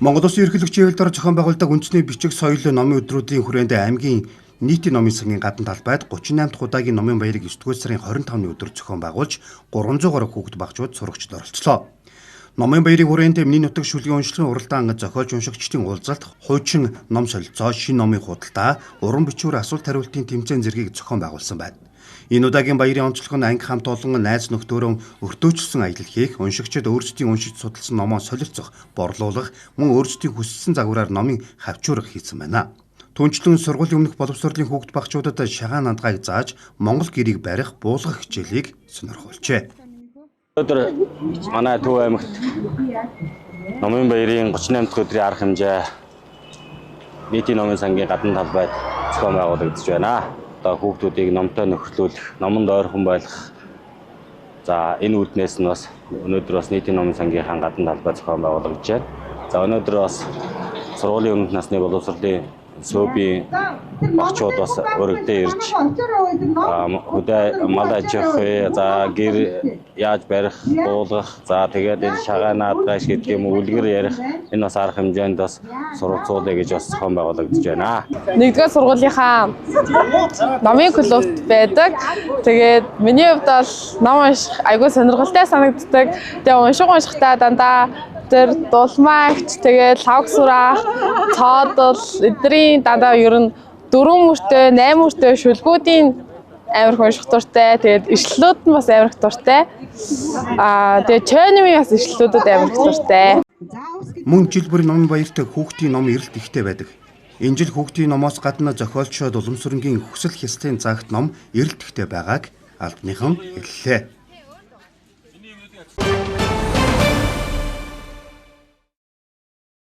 Монгол Улсын ерөнхийлөгчийн хэвлэл дор зохион байгуулдаг үндэсний бичиг соёл номын өдрүүдийн хүрээнд аймгийн нийтийн номын сангийн гадна талбайд 38 дахь удаагийн номын баярыг 9 дугаар сарын 25-ны өдөр зохион байгуулж 300 гаруй хүүхэд багчууд сурагчид оролцлоо. Номын баярын хүрээнд Өмнөний нутаг шүлгийн уншлагын уралдаан зохиолч уншигчдын уулзалт, хуучин ном солилцоо, шинэ номын худалдаа, уран бичвэр асуулт хариултын тэмцээн зэргийг зохион байгуулсан байна. Энэ удаагийн баярын онцлог нь анги хамт олон найз нөхдөөрөө өртөөчсөн аялал хийх, уншигчид өөрсдийн уншиж судалсан номоо солилцох, борлуулах, мөн өөрсдийн хүссэн загвараар номын хавчуурга хийсэн байна. Түнчлэн сургуулийн өмнөх боловсролын хүүхэд багчуудад шагаан наадгайг зааж, Монгол гэрийг барих, буулгах хичээлийг сонирхуулжээ. Өнөөдөр манай Төв аймагт номын баярын 38 дахь өдрийн арга хэмжээ нийтийн номын сангийн гадна талбайд зохион байгуулагдаж байна. Одоо хүүхдүүдийг номтой нөхөрлүүлэх, номонд ойрхон байлгах. За энэ үүднээс нь бас өнөөдөр бас нийтийн номын сангийнхаа гадна талбай зохион байгуулагдаж байна. За өнөөдөр бас сургуулийн өмнөх насны боловсролын СӨБ-ийн багчууд бас өргөдөө ирж хөдөө мал аж ахуй, за гэр яаж барих, буулгах, за тэгээд энэ шагаан наадгаш гэдэг юм үлгэр ярих энэ бас арга хэмжээнд бас суралцуулъя гэж бас зохион байгуулагдаж байна. Нэгдүгээр сургуулийнхаа номын клубт байдаг. Тэгээд миний хувьд бол ном унших айгүй сонирхолтой санагддаг. Тэгээ уншиг уншихдаа дандаа тэр дулмаагч тэгээд лавг сураах, цоодол эдний дандаа ер нь 4 мөртэй, 8 мөртэй шүлгүүдийн амар их унших дуртай. Тэгээд ишлэлүүд нь бас амар их дуртай. Тэгээд чойномын бас ишлэлүүдэд амар их дуртай. Мөн жил бүрийн номын баярт хүүхдийн ном эрэлт ихтэй байдаг. Энэ жил хүүхдийн номоос гадна зохиолчид уламсүрэнгийн хүсэл хясалтын загт ном эрэлт ихтэй байгааг албаныхан хэллээ.